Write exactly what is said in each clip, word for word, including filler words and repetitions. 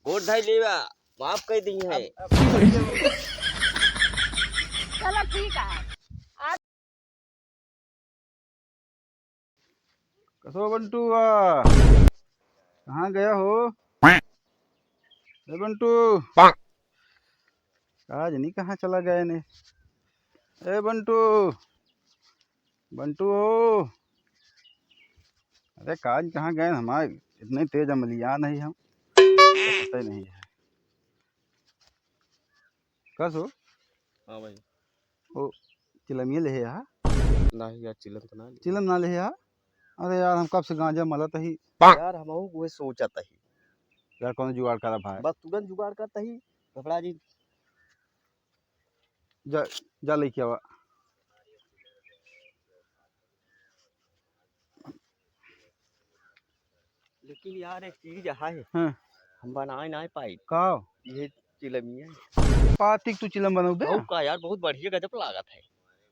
वोट धाई लेवा, माफ कर दी है। चलो ठीक है। कसो बंटू, आ, कहाँ गया हो? ए बंटू, आज नहीं कहाँ चला गया ने? ए बंटू, बंटू हो, अरे काज कहाँ गए हमारे? इतने तेज अमलियान है हम, पता ही नहीं है। कस हो? हाँ भाई। ओ, चिलमिया लेहे हा? नाही यार, चिलम तो ना ले। चिलम ना लेहे हा? अरे यार, हम कब से गांजा मलत ही। यार, हमहू उहे सोचत ही। यार, कौनो जुगाड़ करा भाई। बस तुरंत जुगाड़ करत ही, घबरा जी। जा, जा लेके आवा। लेकिन यार, एक चीज है, हाँ। हम बनाए ना पाई। का? ये चिलमिया। पाती तू चिलम बनउबे? और का यार, बहुत बढ़िया गजब लागत है।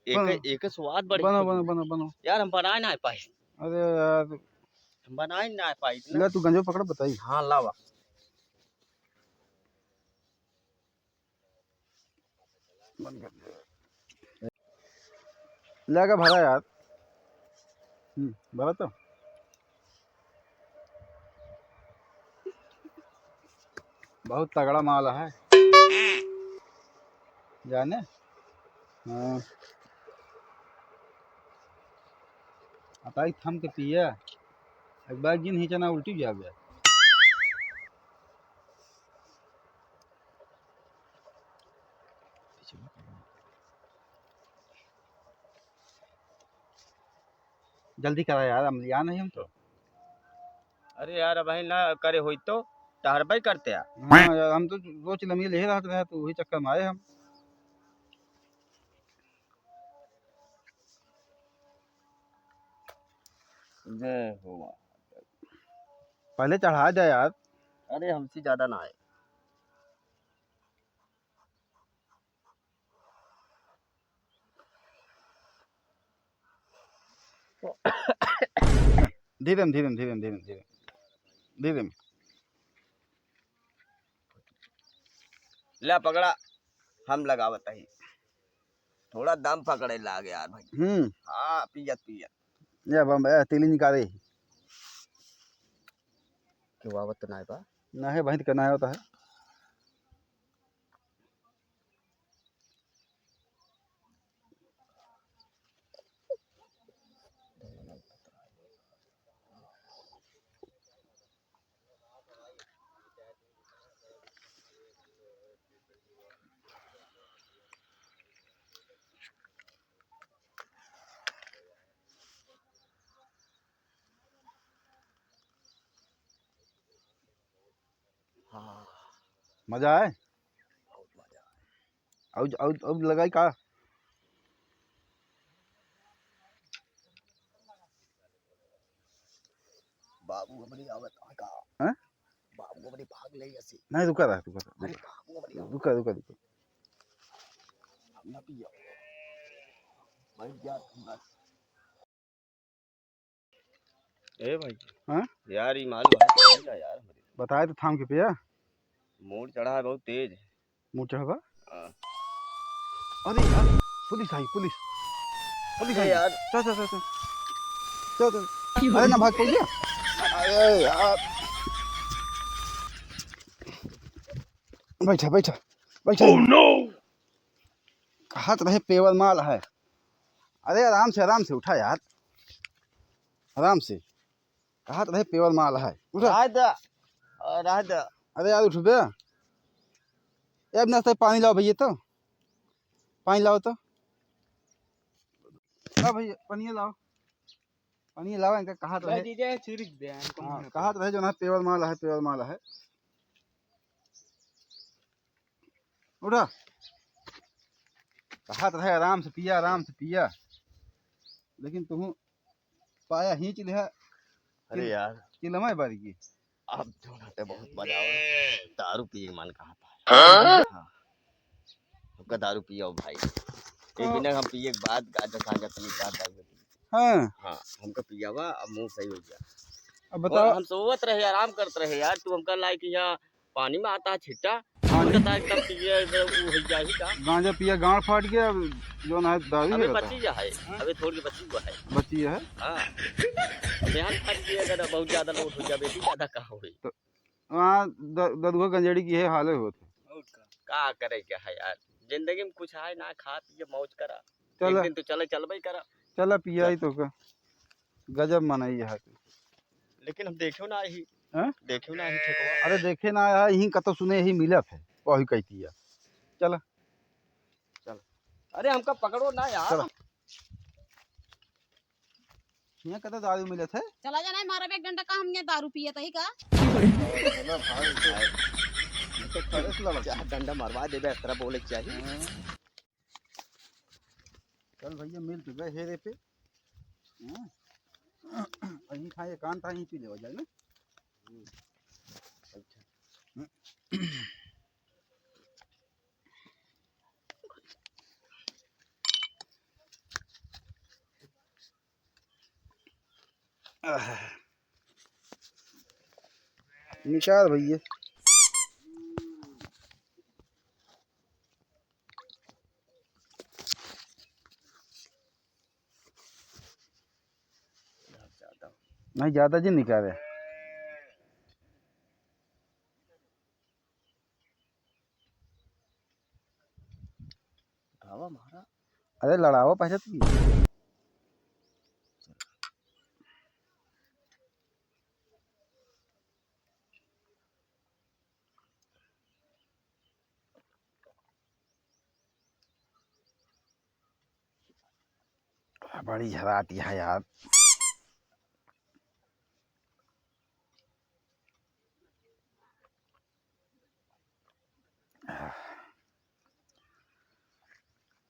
एक, बनो। एक स्वाद बढ़िया बनो, बनो, बनो, बनो। यार, हम बनाए ना पाई। अरे यार। हम बनाए ना पाई ना। ले, तू गंजो पकड़, बताई। हाँ, लावा। बंद कर दे। लेके भरा यार। हम्म, भरा तो। बहुत तगड़ा माल है। जाने? हाँ। अताई थम के पिया। एक बार जिन हिंचना उल्टी भी आ गया। जल्दी करा यार, अमलियान ही हम तो। अरे यार, अब ना करे होई तो टहरबे करते यार। हाँ यार, हम तो रोज लमिए ले रहत रहे, तो वही चक्कर में आए हम। जय हो माँ। पहले चढ़ा दे यार। अरे, हमसे ज्यादा ना आए। धीरे में, धीरे में, धीरे में, धीरे में, धीरे में। धीरे में। ला पकड़ा, हम लगावत ही। थोड़ा दम पकड़े लाग यार भाई। हम्म। हाँ, पियत, पियत। ये अब हम, ए, तीली निकाले। केहू आवत तो नाय बा? नाहे, वहीं तो करना होता है। हाँ। मजा आए? बहुत मजा आए। अउर, अउर, अउर लगाई का? बाबू हमरे आवत है का? हैं? बाबू हमरे भाग ले ऐसे। नहीं, रुका रहा, रुका रहा, अरे रुका। बाबू हमरे आवत। रुका, रुका, रुका। हम ना पिया। बैठ जा, बस। ए भाई। हाँ? यार, ई माल भाई, ना यार, हमरे। बताए तो थाम के पिया। मूड चढ़ा है, बहुत तेज है। मूड चढ़ा बा? हाँ। अरे यार, पुलिस आई, पुलिस। पुलिस अरे आई। यार। चल, चल, चल, चल। चल, चल। अरे ना भाग पइबे। अरे यार। बैठा, बैठा, बैठा। Oh no! कहत रहे पेवर माल है। अरे आराम से, आराम से उठा यार, आराम से। कहत रहे पेवर माल है, उठा। रह दे, रह दे। अरे यार उठबे। ए, अब नाश्ता पानी लाओ भैया तो, पानी लाओ तो। लाओ भैया, पानी लाओ, पानी लाओ, इनका कहत रहे। दीजिए, छिड़क दे, इनको हाँ, मुंह में। कहत रहे जो ना पेवर माल है, पेवर माल है। उठा। कहत रहे, "आराम से पिया, आराम से पिया।" लेकिन तुहू पाया हींच लिहा। अरे यार। चिलमा बारी की। अब तो ना तो बहुत मजा आवे। दारू पिए के मन कहा था। हाँ? हाँ। हमका दारू पियाओ भाई। एक दिन हम पिए के बाद गांजा सांजा पी, बाद दारू पी। हाँ। हाँ, हमका पियावा, अब मुंह सही हो गया। अब बताओ। और हम सोवत रहे, आराम करत रहे यार, तू हमका लाइक यहाँ पानी में आता है छिट्टा, हाँ जी। उनका तो एकदम पिए, वो हो जाए ही का। गांजा पिया, गांड फाट गया, अब जो ना है, दारू ही अबे रहता बची है। जा है, अबे थोड़ी बची हुआ है। बची है? हाँ। बयान फाट गया, अगर बहुत ज्यादा लोड हो जाए, बेटी ज्यादा कहाँ हुई? तो वहाँ द-, ददुआ गंजेड़ी की है हाल है होत है। और का? का करे क्या है यार, जिंदगी में कुछ है ना, खा पिए मौज करा। चला। एक दिन तो चले, चलबे करा। चला पिया ही चल। तो का। गजब मनई है। लेकिन हम देखे ना ही। हैं? देखे ना ही ठेकवा। अरे देखे ना आया, यहीं कतो सुने ही मिलत है, वही कहती है। चला। चल। अरे हमका पकड़ो ना यार। चला। यहाँ कतो दारू मिलत है? चला जाना है, मारा भी एक डंडा का, हम यहाँ दारू पियत ही का? चला भाई, ये तो फर्स्ट लड़का। चार डंडा मरवा देबे, इस तरह बोले के चाहिए। हाँ। चल भैया, मिल तो गए हेरे पे। हाँ। अहीं खाए कान था, यहीं पी लेवा जाए ना। अच्छा। आह। निकाल भैया। नहीं, ज्यादा जी निकाले। उठावा मारा। अरे लड़ावा पहले तो। बड़ी झराती है यार।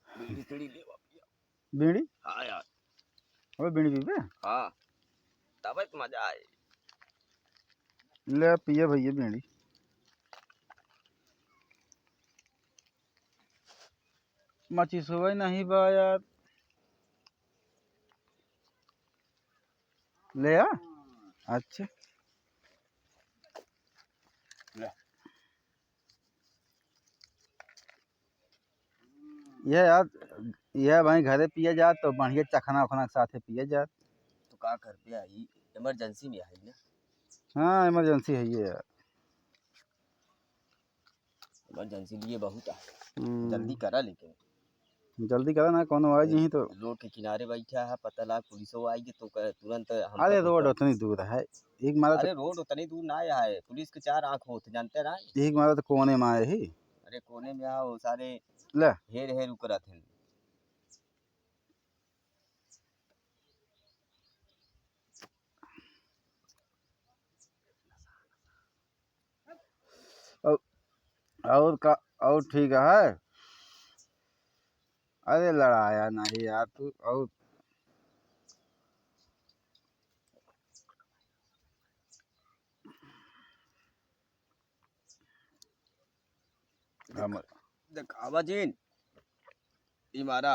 बीड़ी तीड़ी ले बाबू। बीड़ी? हाँ यार। अबे बीड़ी पीबे? हाँ। तबे तो मजा आए। ले पिए भैया बीड़ी। माचिस होवे नहीं बा यार। ले आ। अच्छा। ले। यह यार, यह भाई घरे पिए जात तो बढ़िया चखना उखना के साथे पिए जात। तो का कर बे, ई इमरजेंसी में आई ना। हाँ, इमरजेंसी है ये यार। इमरजेंसी लिए बहुत है। हम्म। जल्दी करा लेकिन। जल्दी करा ना, कौनो आ जही तो। रोड के किनारे बैठा है, पता लाग पुलिसो आई के तो क-, तुरंत हम अरे रोड उतनी दूर है, एक मारा तो अरे रोड उतनी दूर ना है, पुलिस के चार आँख होत जानते ना। एक मारा तो कोने में आए ही। अरे कोने में आओ सारे ले। हेर हेर उकरत हैं। और, और का, और ठीक है? अरे लड़ाया नहीं यार तू, और हम देखावा जिन, ई मारा।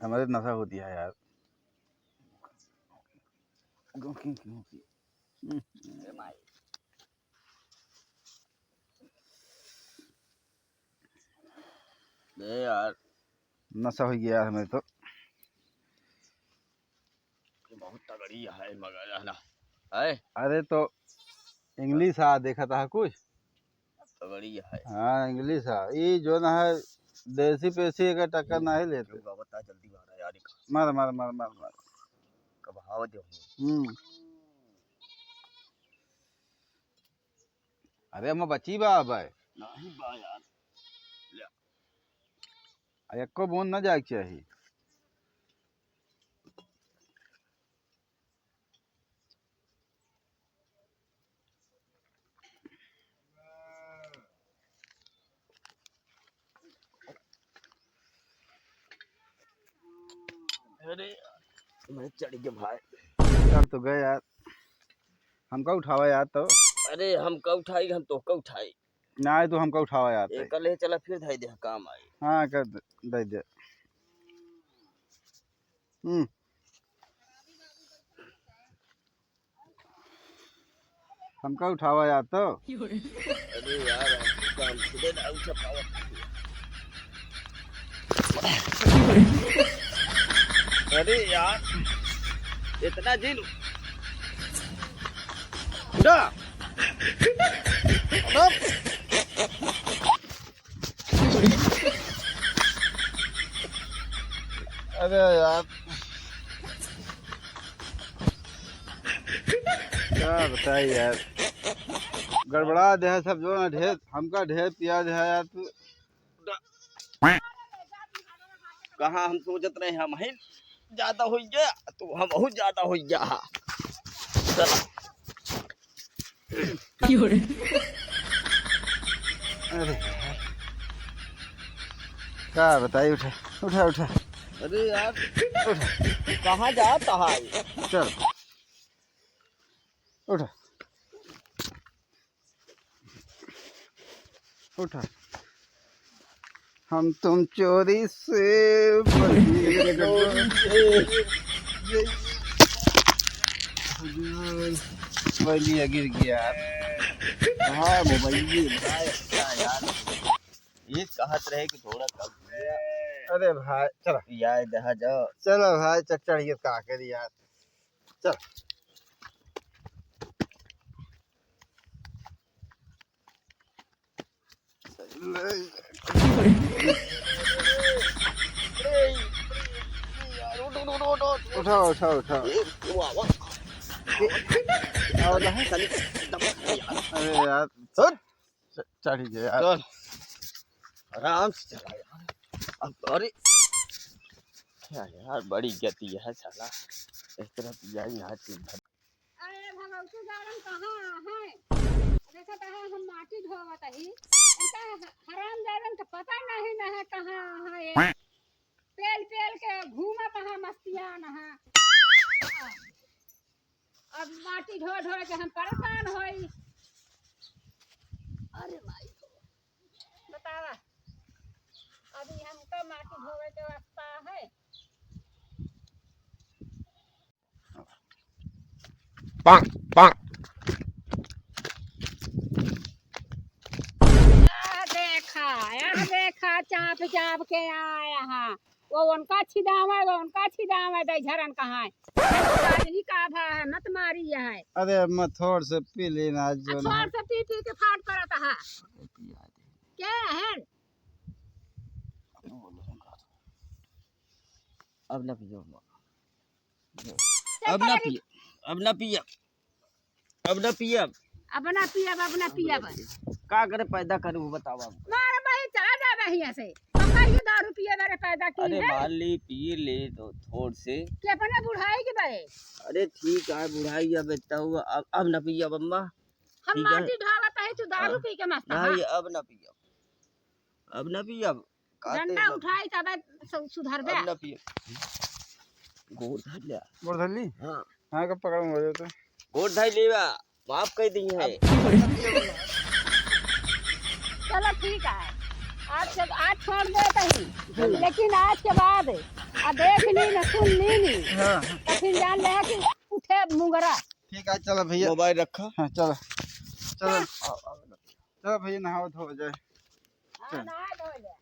हमारे नशा होती है यार। क्यों, क्यों, क्यों, क्यों? हम्म। ए माई। ए यार। नशा हो गया हमें तो। ये बहुत तगड़ी है मगर है ना। है? अरे तो इंग्लिश आ देखा था कुछ? तगड़ी है। हाँ, इंग्लिश आ। ई जो ना है, देसी पेसी एकर टक्कर नहीं लेते। क्यों बाबा, ता जल्दी मारा यार, एक मार, मार, मार, मार, मार। कब हाव दे हूँ। हम्म। अरे, हम बची बा अब। नहीं बा यार। ले। आ, एको बूंद ना जाए के चाही। अरे, मैं चढ़ गया भाई। चल तो गए यार, हमका उठावा यार तो। अरे, हमका उठाई, हम तोहका उठाई। ना, तू हमका उठावा यार तो। एकल ले चला, फिर धाई दे काम आई। हाँ, कर दे, दे दे। हम्म। हमका उठावा यार तो। अरे यार, हमको काम खुदे ना उठा पावा। अरे यार, इतना दिन उठा। अरे यार, का बताई यार, गड़बड़ा दे है सब जो ना, ढेर, हमका ढेर पिया दे है यार तू। कहाँ हम सोचत रहे हम ही ज्यादा होइ गया, तू हम बहुत ज्यादा होइ गया हा। चला। अरे यार, का बताई, उठा, उठा, उठा। अरे यार, उठा। कहाँ जाता है? चल, उठा, उठा। हम तुम चोरी से बनी। मोबाइल गिर गया। हाँ, मोबाइल गिर गया यार। ये कहत रहे कि थोड़ा कम पिया। अरे भाई, चलो। पिया दहा जाओ। चलो भाई, चल, चढ़िए, का करी यार। चल। उठाओ, उठाओ, उठाओ। अरे यार, च-, चढ़ गया यार। चल, आराम से चला यार। अब, अरे, क्या यार, बड़ी गति है साला। इस तरह पिया ही यहाँ चीज भर। अरे भगवती जारन कहाँ है? देखत है हम माटी ढोवत ही। इनका ह-, हराम जारन का पता नहीं न है कहाँ है ये। पेल पेल के घूमत है मस्तियान है। अब माटी ढो ढो के हम परेशान होई। अरे माई हो, बतावा, अभी हमका माटी ढोवे के वास्ता है। पाक, पाक। यह देखा, यह देखा, चाप चाप के आया है। वो उनका छिदावे, वो उनका छिदावे, दई झरन कहाँ है? पता नहीं का भा है, मत मारी यह है। अरे अम्मा, थोड़ से पी लेना, आज जो ना। थोड़ से पी पी के फाट परत है। क्या है? अब ना पियो अम्मा। अब ना पिए, अब ना पिए, अब ना पिए। अब ना पियब, अब ना पियब। का करे पैदा करे वो बतावा। मार भाई, चला जाबे हियाँ से। पक्का ये दारू पिए बारे पैदा की अरे है। मान ली, पी ले तो थोड़ से। कि अपने बुढ़ाई के बारे। अरे ठीक है, बुढ़ाई अब इतना हुआ, अब, अब ना पियब अम्मा। हम ठीक है। माटी ढावत है, तू दारू हाँ। पी के मस्त, नहीं, हाँ। अब ना पियब, अब ना पियब। काटे डंडा बा। उठाई तबे सु-, सुधरबे। अब ना पिए। गोड़ धर ले। गोड़ धर ली? हाँ। हाँ, का पकड़ में हो जाता। गोड़ धर लेवा, माफ कर दी है। अब चलो ठीक है, आज से, आज छोड़ देते ही, लेकिन आज के बाद आ देख ली न, सुन ली नी, हाँ। तो फिर जान ले कि उठे मुंगरा। ठीक है, चलो भैया। मोबाइल रखा। हाँ, चलो, चलो। हाँ। चलो भैया, नहाओ धो जाए। हाँ, चल। नहा धो ले।